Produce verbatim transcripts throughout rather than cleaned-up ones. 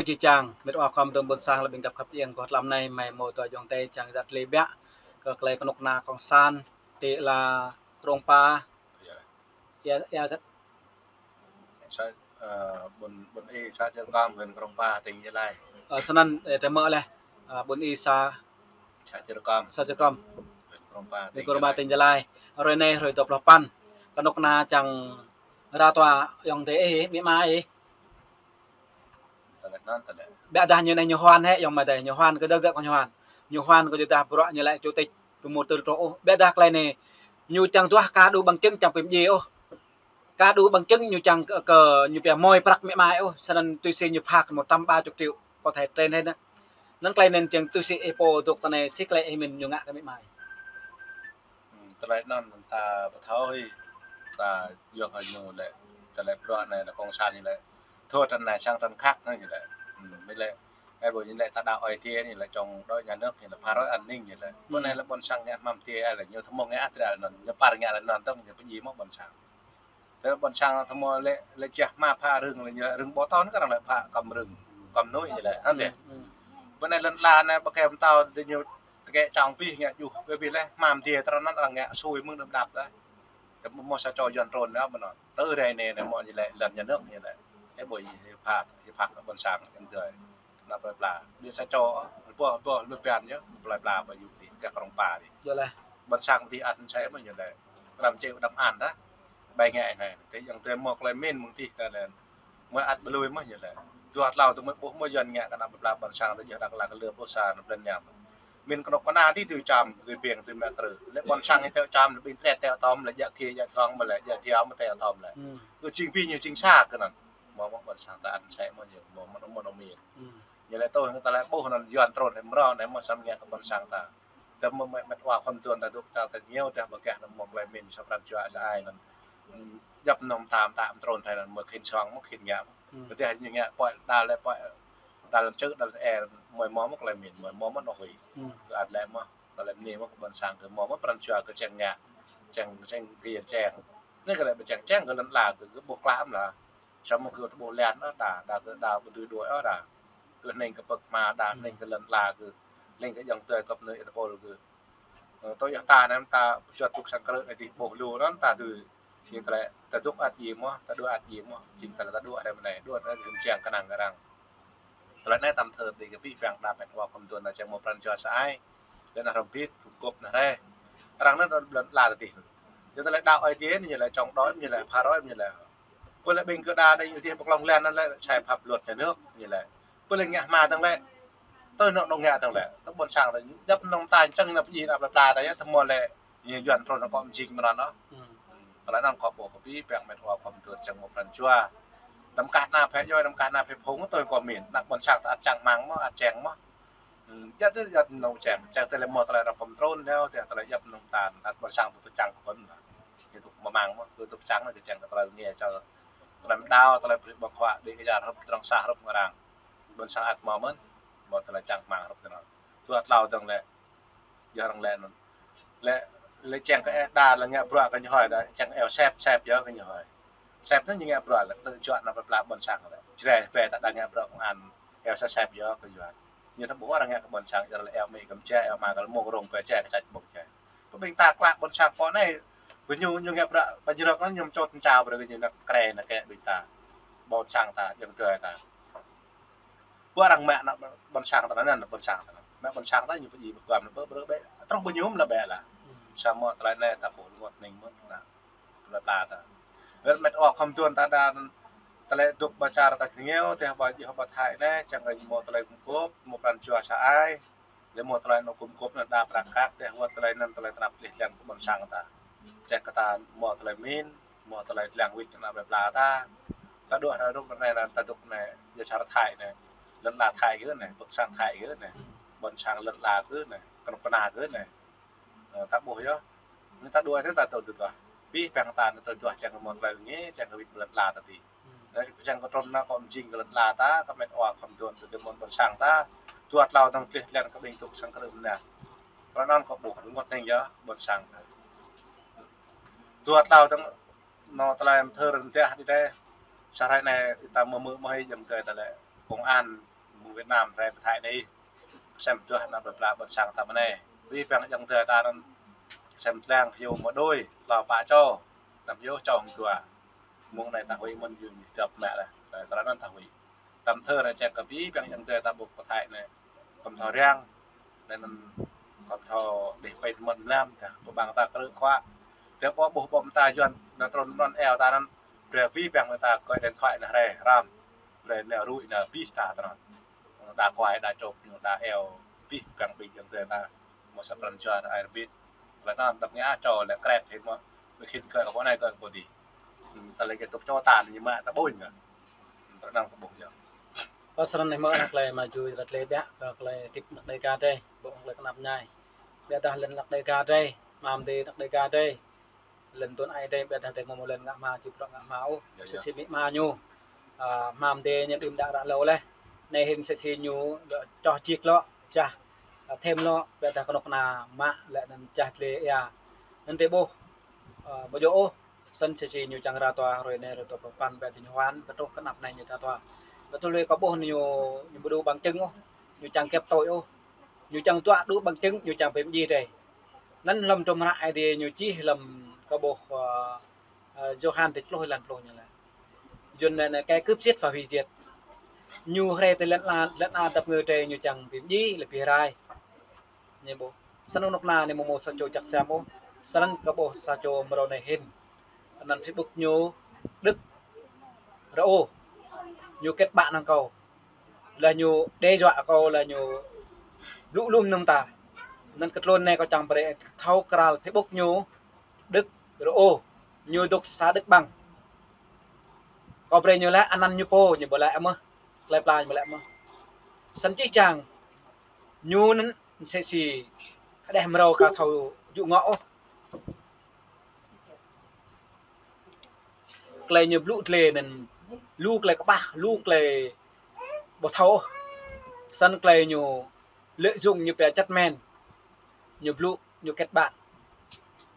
Či čang, mĕt wa khua mơtŭn ƀôn sang lĕ ƀing găp khăp ieng kơ hlăm anai, mơi mơ̆ tơ jong tơ čang jat lĕ biă, kơ klei kơnuk kơna kông san, tơ la Krông Pa. Ia, ia, sa, ơ, ƀôn, ƀôn Y xã Chư Rơkom, huyện Krông Pa, tỉnh Gia Lai. Ơ, snăn, ơ, tơ mơ̆ lĕ, ơ, ƀôn Y xã, xã Chư Rơkom. Xã Chư Rơkom. Huyện Krông Pa, huyện Krông Pa, tỉnh Gia Lai. Hrơi anai, hrơi dua pluh păn. Kơnuk kơna čang ră tua yŏng tơ ih, mĭ ma ih. Tơlơi anŭn tơlơi. Biă dah ñu anai ñu Huan hĕ, yŏng mơi tơ, ñu Huan kơ dơ̆ gơ̆ kơ ñu Huan. Ñu Huan kơ ñu dah bruă ñu lĕ chủ tịch, ñu mŭt tơl trŏ ôh. Biă dah klei anai, ñu čang duah ka đu bằng chứng čang pim ji ôh. Ka đu bằng chứng ñu čang kơ, kơ ñu pia mơi prăk mĭ ma ôh. Snăn tui si ñu phạt một trăm ba chục triệu, có thể trên hết á. Anŭn klei anŭn čang tui si ih pô dŏ tơ anai, si klei ih mĭn ñu ngă kơ mĭ ma. Hm, tơlơi anŭn ta ƀu thâo ih, ta yua kơ ñu lĕ, tơlơi bruă anai lĕ kông san ñu lĕ. Thâo tơlơi anai sang tơlơi khăk ñu lĕ. Hm, mĭn lĕ, ai ƀu ñu lĕ ta đaŏ ai tiê ñu lĕ chống đối nhà nước ñu lĕ phá rối an ninh ñu lĕ. Ƀôn anai lĕ ƀôn sang ngă hmam tiê ai lĕ ñu thâo mơ̆ng ngă ăt ră anŭn, ñu păr ngă lĕ anŭn tơ̆ng ñu pơjing mơ̆ ƀôn sang. Tơ ƀôn sang thâo mơ̆ lĕ, lĕ čeh hmua phă rơ̆ng, lĕ ñu lĕ rơ̆ng ƀôh ton kơ arăng lĕ phă kăm rơ̆ng, kăm nuih ñu lĕ, anŭn dêh. Hm, hm. Ƀôn anai lŏn ala anai ƀu kơ mơtâo tơ ñu tơkĕ čang pih ngă juh, ƀơi ƀơi lĕ hmam tiê tơrơnăn arăng ngă sui mơ̆ng đưm đăp lĕ. Tơ mơ̆ sa čô yuan trôn anai ƀôn anai. Tơ rai anai, anai mơ̆ ñu lĕ lŏn nhà nước ñu lĕ. Ơ ƀu ih phă, ih phă kơ ƀôn sang, ih dơi. Anăp plơi pla. Ƀiă sa čô, ƀôh, ƀôh, lu pian ñu, plơi pla ƀu yŭ dih, kơ Krông Pa dih. Yua lĕ. Ƀôn sang dih ăt sĕ mơ̆ ñu lĕ. Răm čĕ đăm an ta. Ƀai ngă anai. Tơ yŏng tơ mơ̆ klei mĭn mơ̆ng dih ta anai. Mơi ăt ƀu lui mơ̆ ñu lĕ. Dua tlâo tơ mơi ƀuh mơi yuan ngă kơ anăp plơi pla ƀôn sang tơ jih Dak Lak kơ lơ ƀuh sa anăp plơi ñam. Mĭn kơnuk kơna dih tui čăm, tui piêng, tui mă krư̆. Lĕ ƀôn sang tơ čăm, lĕ ƀing tret tơ tom, lĕ jak khĭ, jak thong, mă lĕ jak thiam, tơ tom lĕ. Hm. Kơ jing pih ñu jing sa kơ anŭn. Mơ̆ mơ̆ ƀôn sang ta ăt sĕ mơ̆ ñu, mơ̆ mơ̆ mơ̆ mĭn. Hm. Ñu lĕ tơ hăng ta lĕ ƀuh anŭn yuan trôn hĭ mrô anai mơ̆ săm ngă kơ ƀôn sang ta. Tơ mơ̆ mĕt, mĕt wa khua mơtŭn ta dŏ ta kơ ñu tơ ƀu kơ anŭn mơ̆ klei mĭn sa pran jua sa ai anŭn. Hm, djăp nŏm tam tam trôn thai anŭn mơ̆ khĭn song mơ̆ khĭn ngă. Hm. Kơ tơdah ñu ngă pơ̆i đa lĕ pơ̆i đa lĕ čư̆ đa lĕ ĕ mơi mơ̆ mơ̆ klei mĭn mơi mơ̆ mơ̆ anŏ hui. Hm. Kơ ăt lĕ mơ̆ đa lĕ mơ̆ anai mơ̆ kơ ƀôn sang kơ mơ̆ mơ̆ pran jua kơ čang ngă. Čang, čang kơ čang. Anai kơ lĕ ƀu čang čang kơ lŏn ala kơ, kơ ƀuh klă mơ̆ lah. Samơ̆ kơ ƀuh lĕ ôh đa, đa kơ đa ƀu tui đuaĭ ôh đa. Kơ hning kơ pơk hmua đa, hm, hning kơ lŏn ala kơ, hning kơ yŏng tơi kơ pơnui ih tơpul kơ. Ơ, tơ yua ta anai ta pơčuăt dŏ sang krư̆ anai dih ƀuh lu anŭn ta tui. Ñu tơlơi ta dŏ ăt djai mơ̆, ta đuaĭ ăt djai mơ̆. Jing tơlơi ta đuaĭ hrơi mơnai, đuaĭ hrơi mơnai čang kơnang kơ arăng. Tơlơi anai tăm thơr đĭ kơ pih păng đa mĕt wa khua mơtŭn ta čang mơ̆ pran jua sa ai. Lĕ anăp hrŏm bit, kŭm kŭp anăp rai. Arăng anŭn đon lŏn ala ta dih. Yua tơlơi đaŏ ai tiê ñu lĕ chống đối ñu lĕ phá rối ñu lĕ. Pơ lĕ ƀing kơ đa đa yua tiê pơklŏng lĕ anŭn lĕ sai pháp luật nhà nước ñu lĕ. Pơ lĕ ngă hmua tơ̆ng lĕ. Tơ anŏ anŏ ngă tơ̆ng lĕ. Tơ ƀôn sang ta djăp nŏm ta čang anăp ji anăp plơi pla ta yơh tơ mơ̆ lĕ. Ñu yuan trôn anŭn kơ mơjing mơnăn ôh. Hm. Tơlơi anŭn kơ ƀuh kơ pih păng mĕt wa khua mơtŭn čang mơ̆ pran jua. Đăm kah anăp phĕ yơh, đăm kah anăp phĕ phung tơ kơ mĭn. Anăp ƀôn sang ta ăt čang mơ̆ng mơ̆, ăt čang mơ̆. Hm, yua tơ yua anŭn čang. Čang tơlơi mơ̆ tơlơi arăng pơm trôn nao, tơlơi djăp nŏm ta, anăp ƀôn sang ta tŭ čang kơ pơ̆n. Ñu tŭ mơ̆ng mơ̆, kơ tŭ čang anai kơ čang kơ tơlơi ngă čang. Tơlơi mơdao, tơlơi brơi ƀơ̆ng huă, đĭ kơ yar hrup, trŏng sa hrup ngă arăng. Ƀôn sang ăt mơ̆ mơ̆n, mơ̆ tơlơi čang mơ̆ng hrup kơ anŭn. Dua tlâo dơ̆ng lĕ, yua arăng lĕ anŭn. Lĕ, lĕ čang kơ ĕ đa lĕ ngă bruă kơ ñu hơi đa, čang eo sep, sep yơh kơ ñu hơi. Sep anŭn ñu ngă bruă lĕ, tơ čuă anăp plơi pla ƀôn sang lĕ. Jrai pĕ ta đa ngă bruă kông an, eo sep sep yơh kơ yua. Ñu ta ƀuh arăng ngă kơ ƀôn sang, yua lĕ eo mĭ kơ mơčeh, eo ma kơ lĕ mông rông pĕ čeh, kơ čăč ƀơ̆ng čeh. Pơ ƀing ta klă ƀôn sang pô anai, pơ ñu, ñu ngă bruă, pơ ñu rơ̆k anŭn ñu čôt čao bruă kơ ñu năk kre năk kĕ ƀing ta. Ƀôn sang ta, yŏng tơi ta. Pơ arăng mă anăp ƀôn sang ta anŭn, ƀôn sang ta anŭn. Mă ƀôn sang ta ñu pơjing pơguăm anŭn pơ bruă ƀĕ. Truh ƀu ñu mơ̆n lĕ ƀĕ lah. Samơ̆ tơlơi anai ta ƀuh rơngot hning mơ̆n, anăp plơi pla ta. Lĕ mĕt wa khua mơtŭn ta đa, tơlơi dŏ ƀă čar ta kơ ñu, tơdah ƀă djơ̆ ƀă thai anai, čang kơ ñu mơ̆ tơlơi kŭm kŭp, mơ̆ pran jua sa ai. Lĕ mơ̆ tơlơi anŭn kŭm kŭp anŭn đa prăk kăk, tơdah wơ̆t tơlơi anŭn tơlơi tơnap tơlih tlang kơ ƀôn sang ta. Čang kơ ta mơ̆ tơlơi mĭn, mơ̆ tơlơi tlang wĭt kơ anăp plơi pla ta. Ta đuaĭ hrơi hrup anai anŭn ta dŏ anai, yua čar Thái anai. Lŏn ala Thái kơ anai, pơ̆k sang Thái kơ anai. Ƀôn sang lŏn ala kơ anai, kơnuk kơna kơ anai. Ơ, ta ƀuh yơh. Anai ta đuaĭ anai ta tŭ tơduah. Pih păng ta anai tơduah čang kơ mơ̆ tơlơi ngă, čang kơ wĭt lŏn ala ta dih. Hm. Anai čang kơ trŭn anai kơ mơjing kơ lŏn ala ta, kơ mĕt wa khua mơtŭn tơ kơ mơ̆n ƀôn sang ta. Dua tlâo dơ̆ng tơlih tlang kơ ƀing dŏ sang krư̆ anai. Tơlơi anŭn kơ ƀuh rơngot hning yơh ƀôn sang ta. Dua tlâo dơ̆ng anŭn tơlơi mơthơr rơntiah đĭ đeh. Sa hrơi anai ta mơ̆ mơ̆ mơ̆ hơi yŏng tơi ta lĕ kông an Việt Nam rai pơ Thái anai. Sem duah anăm pơpla ƀôn sang ta mơ̆n anai. Abih bang ayŏng adơi ta anŭn sem lăng hyu mơđôi, tlâo pă čô. Anăm hyu čô hăng dua. Mơ̆ng anai ta huĭ mơ̆n yua ñu dăp mă lah. Tơlơi anŭn ta huĭ. Tăm thơ anai čang kơ abih bang ayŏng adơi ta ƀuh pơ Thái anai. Khŏm thâo răng. Anŭn khŏm thâo đih pĕt mơ̆n mlam ta. Pơbang ta krư̆ khua. Tơdah ƀuh ƀuh ƀuh ta Yuan, anŭn trŭn anŭn eo ta anŭn. Brơi abih bang ta kơ điện thoại anŭn rai ram. Brơi anŭn ruai anŭn abih ta tơnăn. Đa kuai, đa čôp, ñu đa eo, abih bang ƀing ayŏng adơi ta. Mơ̆ sa pran jua ta ai rơbit. Lĕ anŭn, dăp ngă čô lĕ krep hĭ mơ̆. Ƀu khĭn kơ kơ pô anai kơ pô adih. Hmm, ta lĕ kơ tŭk čô ta ñu mă ta ƀuñ kơ. Tơ anŭn kơ ƀuh yơh. Pơ srăn anai mơ̆ anăk lĕ mă jui ră lĕ biă kơ lĕ tip anăk Đêga adai. Ƀuh lĕ kơnăp ñai. Biă dah lĕ anăk Đêga adai. Mă mơ̆ adai anăk Đêga adai. Lĕ tŭn ai adai, biă dah adai mơ̆ mơ̆ lĕ ngă hma, či prŏ ngă hma ôh. Yơh, yơh. Msĕ si amĭ ama ñu. Ah, hma mơ̆ adai ñu đưm đă ră hlâo laih. Anai hĭn msĕ si ñu lŏ čoh čik lŏ, čah, ah, thêm lŏ, biă dah kơnuk kơna mă lĕ anŭn čah tlê ia. Anŭn adai ƀuh, ah, ƀu djơ̆ ôh. Snăn msĕ si ñu čang ră tua, hrơi anai ră tua pơpăn, biă dah ñu huan, kơ truh kơnăp anai ñu ta tua. Kơ truh lui kơ ƀuh ñu, ñu ƀu đu bằng chứng ôh. Ñu čang kĕp tui ôh. Ñu čang tuă đu bằng chứng, ñu čang pơmĭn adai. Anŭn hlăm hrŏm hră Ơi Adai ñu čih hlăm kơ ƀuh, ơ, ơ, Yôhan tơjuh pluh, êlan pluh ñu laĭ. Yuan anai, anai, kẻ cướp giết và hủy diệt. Ñu hrĕ tơ lŏn la, lŏn a dăp ngơ adai ñu čang pơmĭn adai lĕ pơrai. Ñu ƀuh. Snăn kơnuk kơna anai mơ̆ mơ̆ sa čô čăk siam ôh. Snăn kơ ƀuh sa čô mrâo anai hĭn. Anăn Facebook ñu Đức Rô. Ñu kết bạn hăng kâo. Lĕ ñu đe dọa kâo, lĕ ñu blŭ lum nơm ta. Anŭn kơ tơlơi anai kâo čang brơi thâo krăl Facebook ñu Đức Rô. Ñu dôk sa Đức Bằng. Kâo brơi ñu laĭ anăn ñu pô, ñu ƀu laĭ mơh. Tơlơi pla ñu ƀu laĭ mơh. Snăn čih čang. Ñu anŭn msĕ si hơđeh mrâo ka thâo djŭ ngŏ ôh. Tơlơi ñu blŭ tơlơi anŭn lu tơlơi kơƀah, lu tơlơi ƀu thâo ôh. Snăn tơlơi ñu lợi dụng ñu pia čăt men. Ñu blŭ, ñu kết bạn.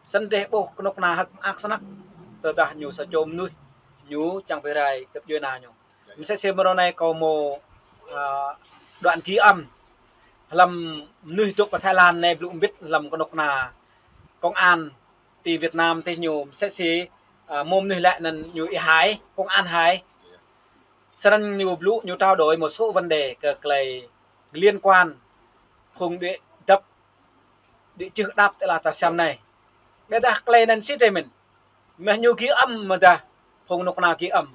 Snăn dêh ƀuh kơnuk kơna hơ̆k mơak snăk. Tơdah ñu sa čô mơnuih, ñu čang pơrai găp djuê ana ñu. Msĕ si mrâo anai kâo mơ̆, ah, đoạn ghi âm. Hlăm mơnuih dôk pơ Thái Lan anai blŭ mbĭt hlăm kơnuk kơna công an ti Việt Nam tih ñu msĕ si, ah, mơ̆ mơnuih laĭ anŭn ñu Y Hai, công an Hai. Snăn ñu blŭ ñu trao đổi một số vấn đề kơ tơlơi liên quan phung đuĕ dăp đĭ čưh đăp tơlơi ta siam anai. Biă dah tơlơi anŭn sĭt rai mơ̆n. Mơ̆ ñu ghi âm mơ̆ dah phung kơnuk kơna ghi âm.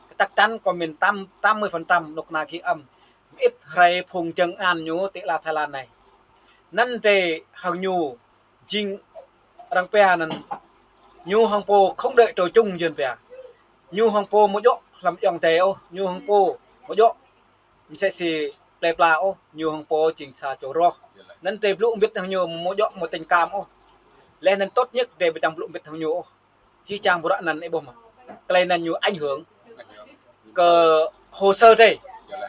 Kơ chắc chắn kơ mơ̆n tám, tám mươi phần trăm kơnuk kơna ghi âm. Mơit hrơi phung jơ̆ng an ñu tơlơi Thái Lan anai. Anŭn rai hăng ñu jing arăng pia anŭn ñu hăng pô không đợi trời chung jơ̆n pia. Ñu hăng pô mơ̆ djơ̆ hlăm ayŏng adơi ôh, ñu hăng pô mơ̆ djơ̆ msĕ si plơi pla ôh, ñu hăng pô jing sa čô roh. Anŭn rai blŭ mbĭt hăng ñu mơ̆ djơ̆ mơ̆ tình cảm ôh. Lĕ anŭn tốt nhất rai ƀu čang blŭ mbĭt hăng ñu ôh. Čih čang bruă anŭn ih ƀuh mơ̆. Tơlơi anŭn ñu ảnh hưởng kơ hồ sơ rai.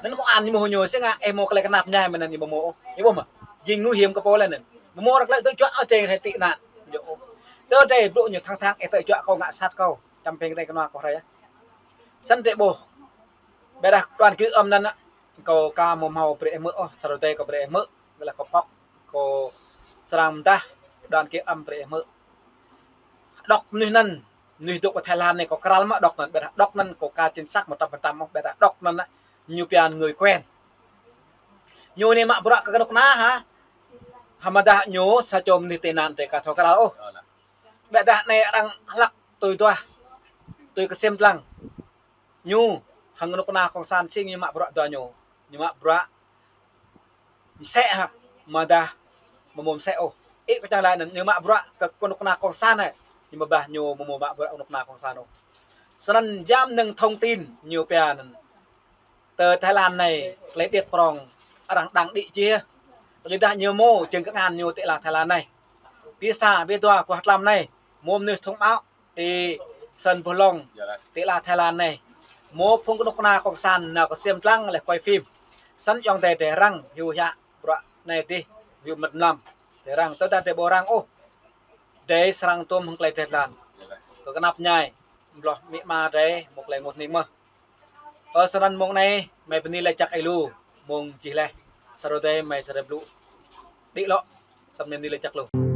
Anŭn công an ñu mơ̆ ñu sĭt ngă ih mơ̆ tơlơi kơnăp ñai mơ̆ anŭn ñu mơ̆ mơ̆ ôh. Ih ƀuh mơ̆. Jing nguy hiểm kơ pô lĕ anŭn. Mơ̆ mơ̆ răk lĕ tơjuă ôh rai tị nạn. Tơjuă ôh. Tơjuă rai blŭ ñu thẳng thắn ih tơjuă kâo ngă sat kâo. Čăm ping tơlơi kơnua kâo rai. Snăn rai ƀuh. Biă dah đoạn ghi âm anŭn, kâo ka mơ̆ hmâo brơi ih hmư̆ ôh, sa rơdêh kâo brơi ih hmư̆, biă dah kâo pŏk, kâo srăng mơdah đoạn ghi âm brơi ih hmư̆. Đŏk mơnuih anŭn, mơnuih dôk pơ Thái Lan anai kâo krăl mă đŏk anŭn, biă dah đŏk anŭn kâo ka chính xác một trăm phần trăm ôh, biă dah đŏk anŭn, ñu pia người quen. Ñu anai mă bruă kơ kơnuk kơna hă? Hă mơdah ñu sa čô mơnuih tị nạn rai ka thâo krăl ôh. Biă dah anai arăng hlăk tui duah, tui kơsem lăng. Ñu hăng kơnuk kơna cộng sản sĭt ñu mă bruă dua ñu. Ñu mă bruă msĕ hă, mơdah mơ̆ mơ̆ msĕ ôh. Ih kơ čang laĭ anŭn, ñu mă bruă kơ kơnuk kơna cộng sản hă. Ñu mơ̆ ƀah ñu mơ̆ mơ̆ mă bruă kơnuk kơna cộng sản ôh. Snăn jam nơ̆ng thông tin ñu pia anŭn. Tơ Thái Lan anai, tơlơi điêt prong arăng đăng đĭ jih. Lĕ dah ñu mơ̆ jơ̆ng kơngan ñu tơlơi Thái Lan anai. Pi sa, pi dua, kuah tlam anai. Mơ̆ mơnuih thông báo. Ti Sơn Buhlong, ti la Thái Lan anai. Mơ̆ phung kơnuk kơna cộng sản nao kơsem lăng lĕ quay phim. Snăn ayŏng adơi drei răng hyu hiă bruă anai dih, hyu mơ̆t mlam. Drei răng, tơdah drei ƀu răng ôh, drei srăng tuôm hăng tơlơi drei tlan. Kơ kơnăp ñai, bloh amĭ ama drei, mơ̆ tơlơi ngot hning mơh. Ơ, snăn mông anai, mơi bơni laĭ jăk ih lu. mông čih laih. Sa hrơi tơi mơi sa hrơi blŭ. Đĭ lŏ. Samơ̆ anai lĕ čăk lu.